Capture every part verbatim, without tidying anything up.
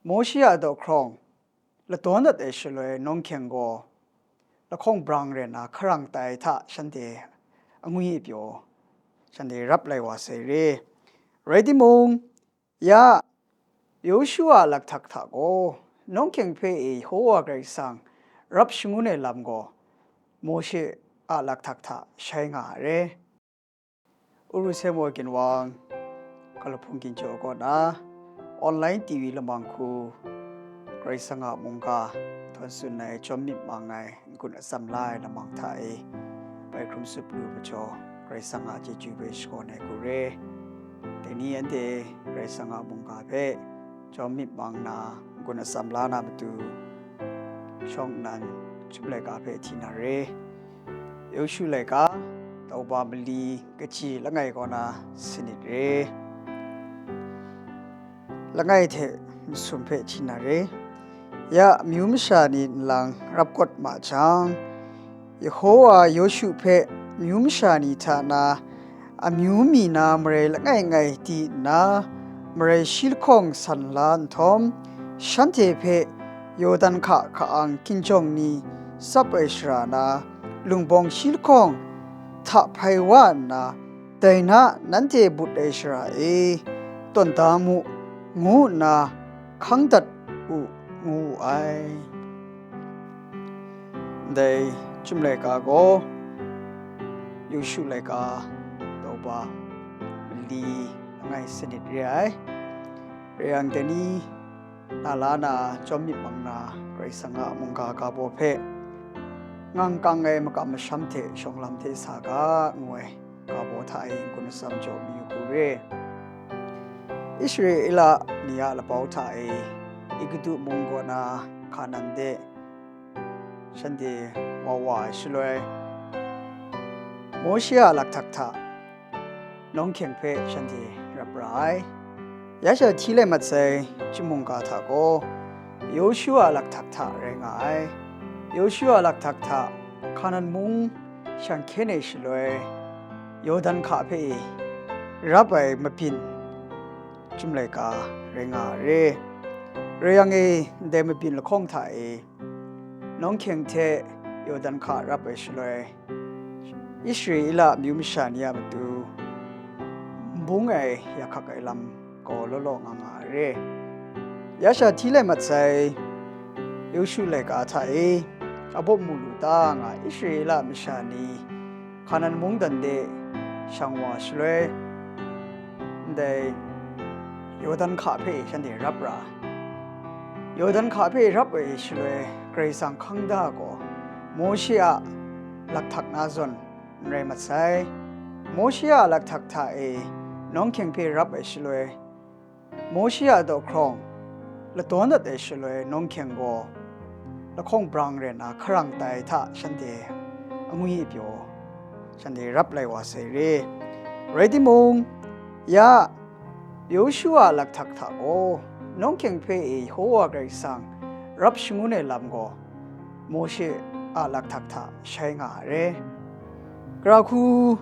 Mawshe a daw hkrawng ladawn dat ai shaloi, nawng hkyeng gaw lahkawng brang rai nna hkarang tai hta shanhte angwi apyaw shanhte rap lai wa sai re. Rai timung, ya Yawshu a lakhtak hta gaw nawng hkyeng hpe e Yehova Karai Kasang rap shangun ai lam gaw Mawshe a lakhtak hta shai nga a re. Uru Semo ginwang, Kalahpung ginjaw kaw na, online T V lamang hku, Karai Kasang a mungga htawn tsun ai, jawm myit mang ai, n-gun atsam la ai lamang hta e, bai hkrum tsup lu majaw, Karai Kasang a chyeju hpe shakawn ai hku re. Dai ni anhte Karai Kasang a mungga hpe jawm myit mang na, n-gun atsam la na matu, shawng nnan chyum laika hpe hti na re. Yawshu laika, tauba mali kaji langai kaw na sanit re. Langai hte masum hpe hti na re. Ya amyu masha ni nlang rap kawt ma jang, Yehova Yawshu hpe amyu masha ni hta na amyu mi na marai langai ngai di nna, marai shi lahkawng san la nhtawm, shanhte hpe Yawdan hka hka-ang hkinjawng ni tsap ai shara na, lungbawng shi lahkawng hta hpai wa nna, dai na nanhte but ai shara e tawn da mu, ngu nna hkang dat u, ngu wu ai. Ndai chyum laika gaw Yawshu laika tauba mali langai sanit re ai. Rai yang, dai ni na la na, jawm myit mang na, Karai Kasang a mungga ga baw hpe ngang kang ai makam masham hte shawng lam hte sa ga, ngu ai ga baw hta e n-gun atsam jaw mayu hku re. Israela ni a lapau hta e Egutu mung kaw na Hkanan de shanhte wa wa ai shaloi, Mawshe a lakhtak hta nawng hkyeng hpe shanhte rap ra ai. Ya sha hti lai mat sai, chyum mungga hta gaw Yawshu a lakhtak hta rai nga ai. Yawshu a lakhtak hta Hkanan mung shang hkyen ai shaloi, Yawdan hka hpe e rap ai mabyin chyum laika rai nga a re. Rai yang e, ndai mabyin lahkawng hta e nawng hkyeng hte Yawdan hka rap ai shaloi, Israela amyu masha ni a matu n bung ai ya hkak ai lam gaw law law nga nga ai re. Ya sha hti lai mat sai, Yawshu laika hta e a bawp mu lu ta nga Israela masha ni Hkanan mungdan de shang wa shaloi, ndai Yawdan hka hpe shanhte rap ra. Yawdan hka hpe rap ai shaloi, Karai Kasang hkang da gaw Mawshe a lakhtak na zawn n rai mat sai. Mawshe a lakhtak hta e nawng hkyeng hpe rap ai shaloi, Mawshe a daw hkrawng ladawn dat ai shaloi, nawng hkyeng gaw lahkawng brang rai nna hkarang tai hta shanhte angwi apyaw shanhte rap lai wa sai re. Rai timung, ya Yawshu a lakhtak hta gaw nawng hkyeng hpe e Yehova Karai Kasang rap shangun ai lam gaw Mawshe a lakhtak hta shai nga a re. Gara hku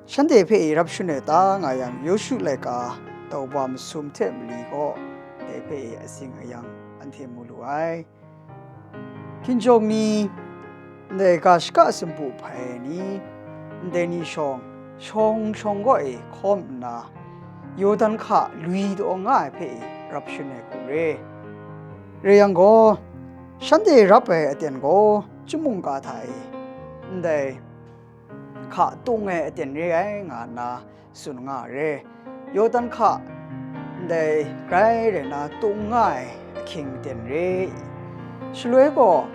shanhte hpe e rap shun ai ta nga yang, Yawshu laika tauba masum hte mali gaw dai hpe e atsing ayang anhte mu lu ai. Hkinjawng ni, ndai ga shaka sumpu hpai ai ni, ndai ni shawng, shawng shawng gaw e hkawm nna, Yawdan hka lui taw nga ai hpe e rap shun ai hku re. Rai yang gaw, shanhte rap ai aten gaw chyum mungga hta e ndai hka tung ai aten re ai, nga nna tsun nga ai re. Yawdan hka ndai grai rai na tung nga ai ahkying aten re. Shaloi gaw,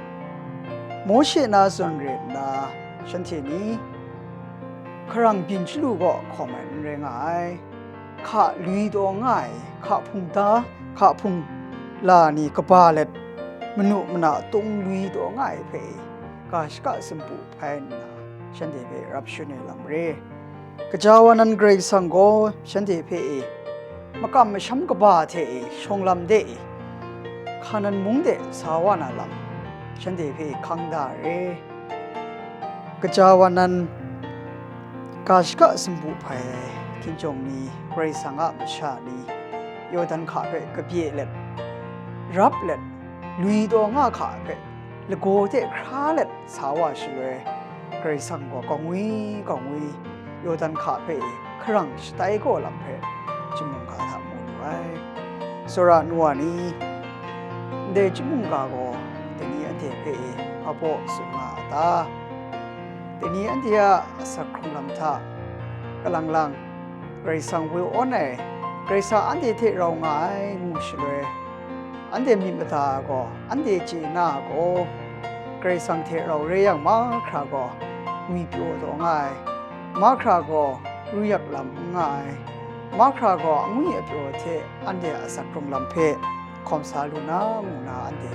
Mawshe na zawn rai nna, shanhte ni hkarang byin chyalu gaw hkawm ai n rai nga ai. Hka lui taw nga ai, hka hpung da, hka hpung la ni kaba let, manu mana tung lui taw nga ai hpe, ga shaka sumpu hpai nna, shanhte hpe rap shun ai lam re. Gaja wa nan Karai Kasang gaw shanhte hpe e, makam masham kaba hte e, shawng lam de e, Hkanan mung de sa wa na lam, shanhte hpe hkang da re. Gaja wa nan, ga shaka sumpu hpai ai hkinjawng ni, Karai Kasang a masha ni, Yawdan hka hpe kabye let, rap let, lui taw nga hka hpe lagaw hte hkra let sa wa shaloi, Karai Kasang gaw kangwi kangwi Yawdan hka hpe e hkarang shatai gaw lam hpe chyum mungga hta mu lu ai. Tsawra nu wa ni, ndai chyum mungga gaw dai ni anhte hpe e hpa baw tsun nga a ta? Dai ni anhte a asak hkrung lam hta kalang lang, Karai Kasang woi awn ai, Karai Kasang anhte hte rau nga ai ngu shaloi, anhte myit mada gaw anhte chye na gaw, Karai Kasang hte rau re yang mahkra gaw ngwipyaw taw nga ai, mahkra gaw ruyak lam n nga ai, mahkra gaw angwi apyaw hte anhte a asak hkrung lam hpe hkawm sa lu na ngu na anhte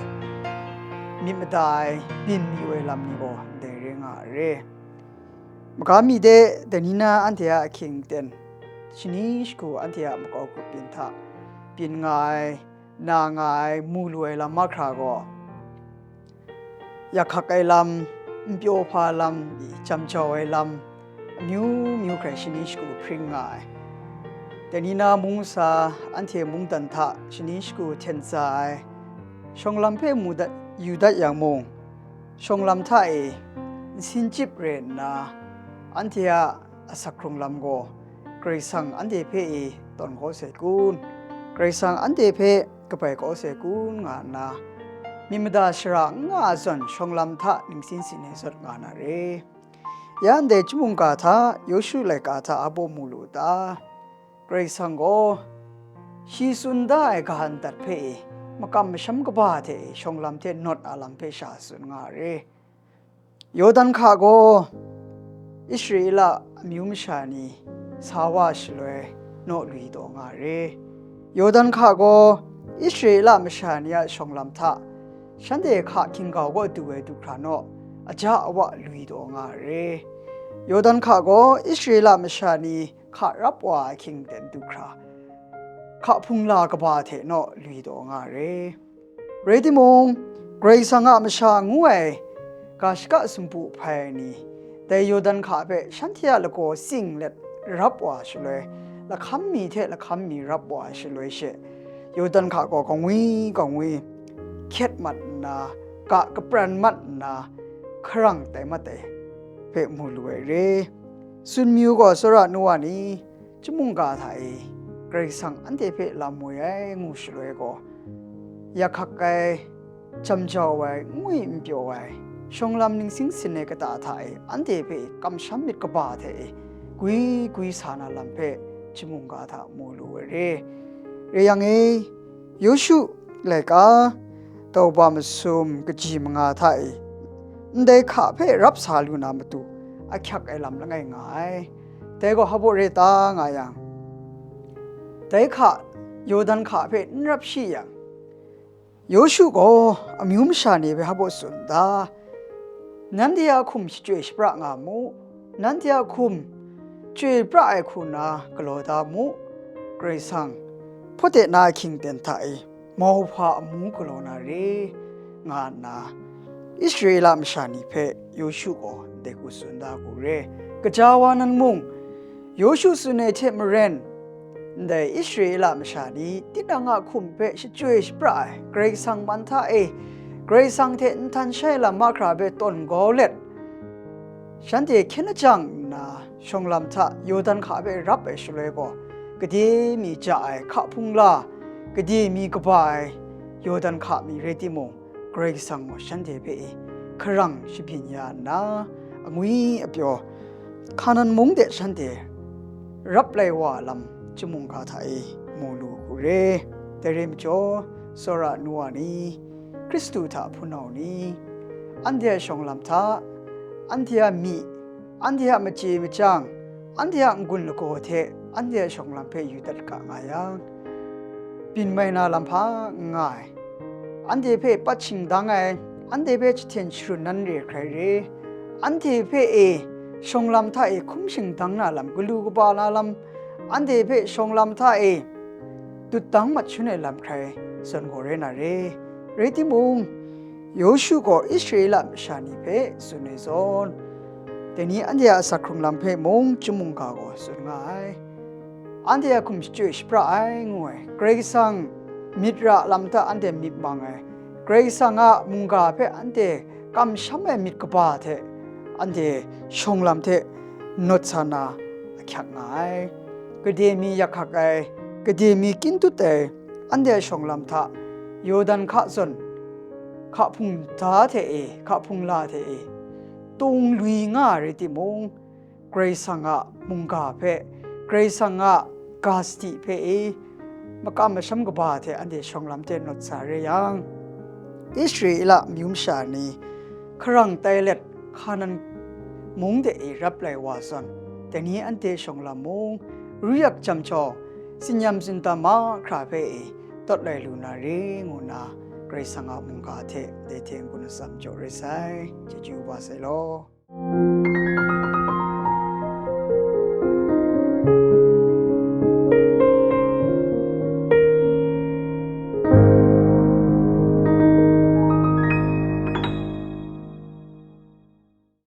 myit mada ai, byin mayu ai lam ni gaw ndai re nga ai re. Maga mi de, dai ni na anhte a ahkying aten, shani shagu anhte a makau grup byin hta byin nga ai, na nga ai, mu lu ai lam mahkra gaw, yak hkak ai lam, n pyaw hpa lam, jam jau ai lam, amyu myu hkrai shani shagu hpring nga ai. Dai ni na mung sa, anhte mungdan hta shani shagu hten tsa ai, shawng lam hpe mu dat, yu dat yang mung, shawng lam hta e nsin chyip re nna, anhte a asak hkrung lam gaw Karai Kasang anhte hpe e tawn kau sai kun, Karai Kasang anhte hpe kabai kau sai kun nga nna, myit mada shara n nga ai zawn shawng lam hta ningsin sin e zawt nga na re. Ya ndai chyum mungga hta Yawshu laika hta a baw mu lu u ta? Karai Kasang gaw shi tsun da ai kahan dat hpe e makam masham kaba hte e shawng lam hte nawt a lam hpe sha tsun nga re. Yawdan hka gaw Israela amyu masha ni sa wa shaloi naw lui taw nga re. Yawdan hka gaw Israela masha ni a shawng lam hta shanhte hka hkinggau kaw du ai du hkra naw, aja awa lui taw nga re. Yawdan hka gaw Israela masha ni hka rap wa ahkying ten du hkra, hka hpung la kaba hte naw lui taw nga re. Rai timung, Karai Kasang a masha ngu ai ga shaka sumpu hpai ai ni, dai Yawdan hka hpe shanhte a lagaw tsing let rap wa shaloi, lahkam mi hte lahkam mi rap wa ai shaloi she, Yawdan hka gaw kangwi kangwi hkyet mat nna, ga kapran mat nna, hkarang tai mat ai hpe mu lu ai re. Tsun mayu gaw, tsawra nu wa ni, chyum mungga hta e Karai Kasang anhte hpe lam woi ai ngu shaloi gaw, yak hkak ai, jam jau ai, n ngwi n pyaw ai, shawng lam ningsin sin ai kata hta e anhte hpe kamsham myit kaba hte e gwi gwi sa na lam hpe chyum mungga hta mu lu ai re. Rai yang e, Yawshu laika, tauba masum kaji manga hta e, ndai hka hpe rap sa lu na matu ahkyak ai lam langai nga ai. Dai gaw hpa baw re ta nga yang, dai hka, Yawdan hka hpe n rap shi yang, Yawshu gaw amyu masha ni hpe hpa baw tsun da, nanhte a hkum shachyoi shapra nga mu, nanhte a hkum chyoi pra ai hku na galaw da mu, Karai Kasang hpawt de na ahkying ten hta e, mauhpa amu galaw na re, nga nna Israela masha ni hpe Yawshu gaw ndai hku tsun da hku re. Kaja wa nan mung, Yawshu tsun ai hte maren, ndai Israela masha ni tinang a hkum hpe shachyoi shapra ai Karai Kasang man hta e, Karai Kasang hte nhtan shai lam mahkra hpe tawn kau let, shanhte hkyen lajang nna, shawng lam hta Yawdan hka hpe rap ai shaloi gaw, gade mi ja ai hka hpung la, gade mi kaba ai Yawdan hka mi rai timung, Karai Kasang gaw shanhte hpe e hkarang shabyin ya nna, angwi apyaw, Hkanan mung de shanhte rap lai wa lam chyum mungga hta e mu lu hku re. Dai rai majaw, tsawra nu wa ni, Hkristu hta hpunau ni, anhte a shawng lam hta, anhte a myi, anhte a machye machyang, anhte a n-gun lagaw hte anhte a shawng lam hpe yu dat ga nga yang, byin mai na lam hpa n nga ai, anhte hpe pat shingdang ai, anhte hpe jahten sharun nan re hkrai re, anhte hpe e shawng lam hta e hkum shingdang na lam, galu kaba na lam, anhte hpe shawng lam hta e dut dang mat shangun ai lam hkrai zawn gaw rai na re. Rai timung, Yawshu gaw Israela masha ni hpe tsun ai zawn, dai ni anhte a asak hkrung lam hpe mung chyum mungga gaw tsun nga ai. Anhte a hkum shachyoi shapra ai ngu ai, Karai Kasang myit ra lam hta anhte myit mang ai, Karai Kasang a mungga hpe anhte kamsham ai myit kaba hte anhte shawng lam hte nawt sa na ahkyak nga ai. Gade mi yak hkak ai, gade mi kyin tut ai, anhte shawng lam hta Yawdan hka zawn, hka hpung da hte e, hka hpung la hte e, tung lui nga ai rai timung, Karai Kasang a mungga hpe, Karai Kasang a ga sadi hpe e, makam masham kaba hte anhte shawng lam hte nawt sa re yang, Israela amyu masha ni hkarang tai let Hkanan mung de e rap lai wa zawn, dai ni anhte shawng lam mung, ruyak jam jaw, tsinyam tsindam mahkra hpe e tawt lai lu na re, ngu nna Karai Kasang a mungga hte dai hte n-gun atsam jaw re sai. Chyeju wa sai law.